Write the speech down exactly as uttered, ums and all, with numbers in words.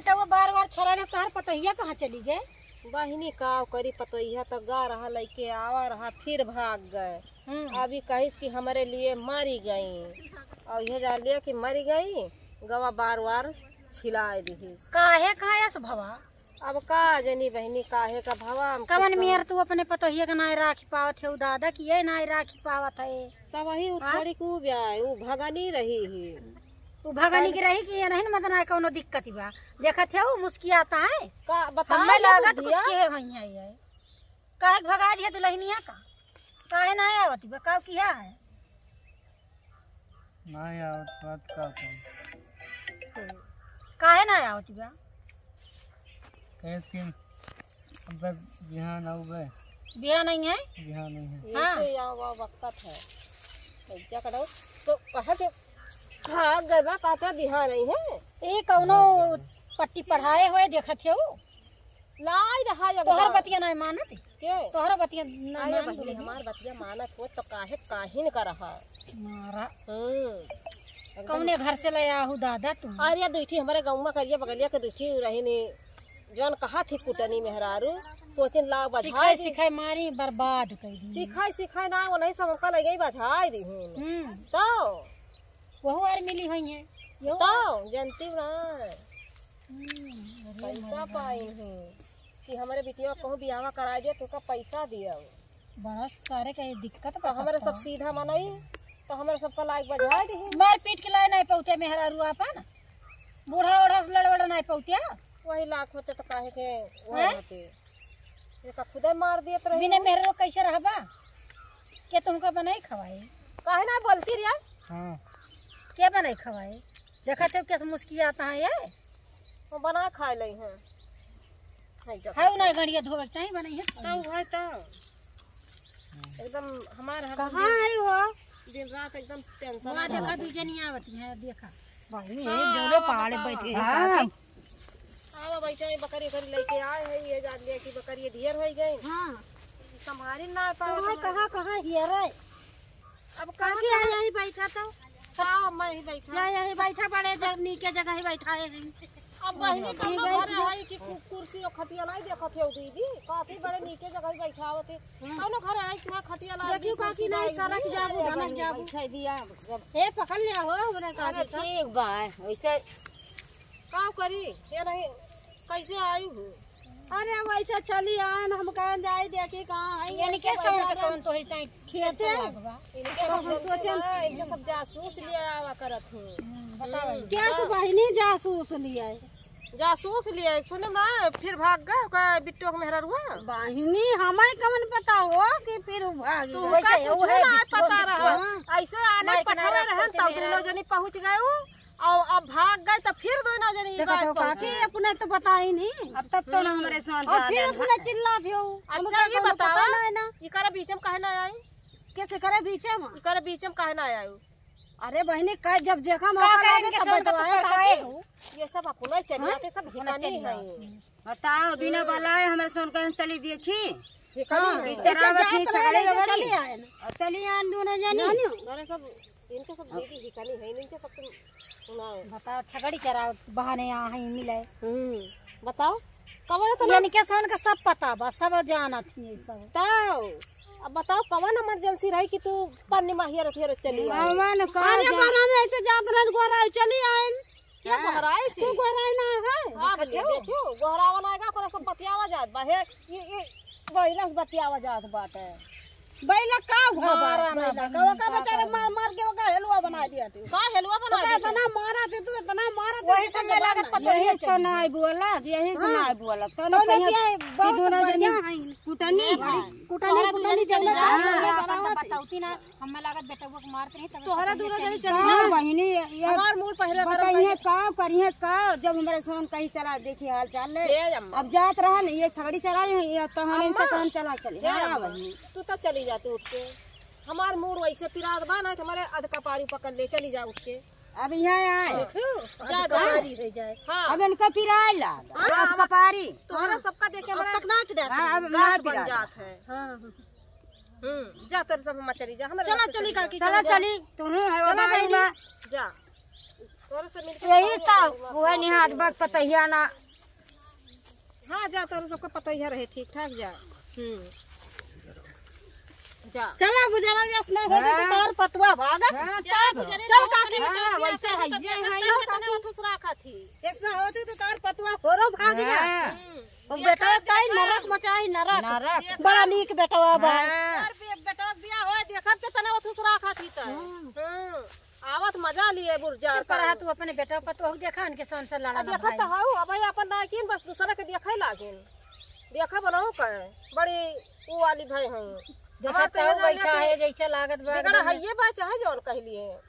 तो वो बार बार छोड़ा ले, तोहर पतोहिया कहाँ चली गए? बहिनी, का करी, पतोहिया तो गा रहा, लइके आवा रहा, फिर भाग गए। हम्म। अभी कहिस कि हमरे लिए मरी गई, और ये जान लिया कि मरी गई, गवा बार बार छिलाए दिहिस। काहे, काहे अस भवा? अब का जनी बहिनी, काहे का भवा, हम कवन कुछ मेर समझ तू अपने पतोहिया के नाय राखी पावत है, उ दादा की ये नाय राखी पावत है। सब वही उ हाँ? थोड़ी कु ब्याय, उ भगनी रही ही। उ भगनी की रही कि ये नहीं न, मतलब, ना कौनो दिक्कत बा। देखत है, उ मुस्कियाता है। का बताए हमें ना लागत कुछ बुधिया? किहे होई है ये। काहे के भगा दिया दुल्हनिया का? काहे ना आवत बा? का किया है? ना आवत बात का कही? काहे ना आवत बा? कैस किन अब बिहान आउबे। बिहान नहीं है? बिहान नहीं है। हाँ। ऐसे या वा वक्त है। जा करो तो कहा के भाग गए बा, कहता बिहान नहीं है। ए, कौनो पट्टी पढ़ाए हुए देखत हो? लाई रहा जब तोहर बा- बतिया ना मानत? के? तोहर बतिया ना अरे मानत बहिनी, बोले। हमार बतिया मानत हो तो काहे काहिन का रहा? मारा। हम्म। एकदम। कौने घर से ले आहू दादा तू? अरे दुइठी हमारे गाँव में करिए बगलिया के दुइठी रही नी, जौन कहा थी कुटनी मेहरारू, सोचिन लाव सिखाए बजाए दी। सिखाए मारी बर्बाद कर दी। सिखाए सिखाए ना, वो नहीं सब हमका लगे बजाए दी हूँ। हम्म। तो वहू आर मिली हुई है। यहू तो जनती ना। हम्म, अरे पैसा मर गया। पाई हूँ कि हमारे बिटिया कहूँ बियाह कराए दे, तो का पैसा दिया। बड़ा सारे का ये दिक्कत तो बा हमारे सब पप्पा। सीधा मनई, तो हमारे सबका लायक बजाए दी। मार पीट के लाए नहीं पौते मेहरारू आपन, बूढ़ा ओढ़ा से लड़वड़ नहीं पौते। वही लाख होते तो काहे के वो हैं? होते। ये का खुदे मार दिए तो रही बिना हूँ। मेहरारू कैसे रहबा? के तुमका बनाई खवाई? काहे ना बोलती रे? हाँ। के बनाई खवाई? देखा तो कैसे मुस्कियाता है ये? वो बना खा ले हैं। है जब है ना गड़िया धोवे के टाइम बनाई है। तो है तो। एकदम हमार हर कहाँ दिन, है वो? दिन रात एकदम टेंशन वहाँ है। देखा दू जनी आवती है, देखा। बहिनी, हाँ, एक जौने आवा पहाड़े बतावा। बैठे हैं, हाँ। काकी। आवा बैठा है, बकरी उकरी लेके आए हैं, ये जान लिया कि बकरी ढेर हो गई। हाँ। संभारी ना पावत कहाँ, हमारे। कहाँ, कहाँ हियर है? अब कहाँ काकी, का? आ, यही बैठा तो। हाँ, मैं ही बैठा। या, यही बैठा, बड़े जग-, नीके जगह ही बैठा है। अब बहिनी, ठीक कौनो है, घर ठीक। है कि कु-, कुर्सी और खटिया लाई देखत हो दीदी? काफी बड़े नीके जगह ही बैठावत है। हम्म। कौनो घर है कि वहाँ खटिया लाई देखियो दी, काकी, कुर्सी नहीं, लाई सरक दी? जाबू, अरे भनक बहिनी, जाबू। बैठा दिया। ए, पकड़ लिया हो, हमरे काकी अरे का। ठीक बा, वैसे का करी? ये नहीं, कैसे आई हूँ? अरे, वैसे चली आन, हम कहन जाई देखी कहाँ है, इनके इनके समझ पैसा के कौन तोहरी ताई खेते? कैसे लागबा? इनके तो हम सब सोचन ना, इनके सब जासूस लिए आवा करत हूँ। हम्म, बताओ। हम्म। क्या से बहिनी जासूस लिए? जासूस लिए, सुने ना, फिर भाग गए, ओका बिट्टो के मेहररुआ। बहिनी, हमें कमन पता हो कि फिर वो भाग तू गए? का वैसे कुछ वो है ना बिट्टो पता से रहा। हाँ। ऐसे आने माइक पठरे ना रहन, रखते तब मेहरा दोनों जनी पहुँच गए उ। और अब भाग गए तो फिर दोनों जने ई देखो बात तो पहुंची। काकी, अपने तो बताई नहीं। अब तब तो ना हम्म। हमरे सोन और फिर जाने अपने ना। चिल्ला दियो। अच्छा, उनका ये कोनो बताओ, पता ना है ना। इकरे बीच में काहे ना आई? कैसे करे बीच में? इकरे बीच में काहे ना आयो? अरे बहिनी, का जब देखा का मौका करे लागे इनके तब सोन का बतवाए तो काकी। करते हो? ये सब अपना ही चली हाँ? आते, सब अपना हिकानी चली है। आते। बताओ, बिना बलाए हमरे सोन कहे चली देखी। ये कली हाँ, है। ये चरावत ऐसे ही जात रहे, सगळे ऐसे लोगन। चली आए ना। और चली आन दोनों जनी। जानियो। अरे सब, इनके सब दीदी हिकानी है, इनके सब तुम सुनाओ। बताओ, छगड़ी चराव बहाने यहाँ है मिले। हम्म, बताओ। कबर तो ना इनके सोन का सब पता बा, सब जानत ही सब। ताओ, अब बताओ कवन emergency रही कि तू पन्नी माहिया रथिया चली आई? कवन का अरे जा- बारा में ऐसे जात रहन गोरा चली आए। क्या हाँ। गोहराई से? तू गोहराई ना है? हाँ, देखो। बोलिए, देखो, गोहरावा ना आएगा, पर सब बतियावा जात बा। हे, ये, ये बैला से बतियावा जात बाटे। बैला का हुआ बा? मारा ना बैला का, ओका बेचारे मार, मार के ओका हेलुआ बना दिया तू। का हेलुआ बना ओका दिया? इतना मारा तू, तू इतना मारा तू, वही से मैं लागत पता यही नहीं तो चली। ना बोला, यही से हाँ। ना बोला। तो तो ना ना कहिया पिया, कि बहुत दोनों बढ़िया जनी है। कुटनी है। कुटनी, तोहरा कुटनी दुल्हन चल चली रहा है। रहा है। बतावती ना। हमें लागत बेटवा के मारत रही, तब तोहरा तब दूर ये जनी चली चली हाँ, ना। बहिनी, ये, ये हमार मूड पहिले गरम बताइए कइले। का करिए का, जब हमरे सोन कहीं चला देखी हाल चाल ले। हे अम्मा। अब जात रहन, ये छगड़ी चला रही, ये तो हम इनसे अम्मा। काम चला चली। हे हाँ, अम्मा। बहिनी। तू तो चली जाती उठ के। हमार मूड वैसे पिरात बा ना, तुम्हारे अध कपारी पकड़ ले, चली जा उठ के। अब यहाँ आए। देखो, जा, अध जा। कपारी हो जाए। हाँ। अब इनका पिराए ला। हाँ, अध अब कपारी। तोहरा हाँ। सबका देख के अब हमारे तक नाच देत हाँ, अब गैस ना बन पिराए। जात है। हाँ। हम्म, जा तेरे सब हम चली जा, हमारे चला, रास्ते चली चली जा। काकी, चला, चला, चला। चली, तू ही है, चला, बताई बहिनी। ना। जा। तोरे से मिलके यही तो, वह निहात बात पतहिया ना। हाँ, जा, तोरे सबके पतहिया रहे, ठीक ठाक जा। हम्म। जा। चला, गुजरा, यस ना होती तो हाँ। तोर पतवा भागा। हाँ, जा, तब। गुजरे चल, तो काकी। अपने हाँ, बेटवा वैसे के है, साथ ये देखत है, तब ये इतना काकी। अथुस राखा थी। यस ना होती तो तोर पतवा होरो भाग जा। हाँ। हम्म। अब बेटा ताई नरक मचाई, नरक। नरक। बड़ा नीक बेटवा बा। हाँ। यार, बे-, बेटवा के बियाह होए, देखब के तना अथुस राखा थी तो। हम्म। हम्म। आवत मजा लिए बुरजा चुप रहा तू, अपने बेटा पतोह देखा इनके सन से लड़ा आ, ना देखत भाई। तो हऊ, अब भाई अपन नायकिन बस दूसरे के देखे लागिन। देखा बनाऊ का, बड़ी ऊ वाली भाई हैं। देखा हमार तो तो ये जान बैठा लेते है, जैसे लागत बा बिगड़ा एकदम। है ये बा, चाहे जौन कह लिए।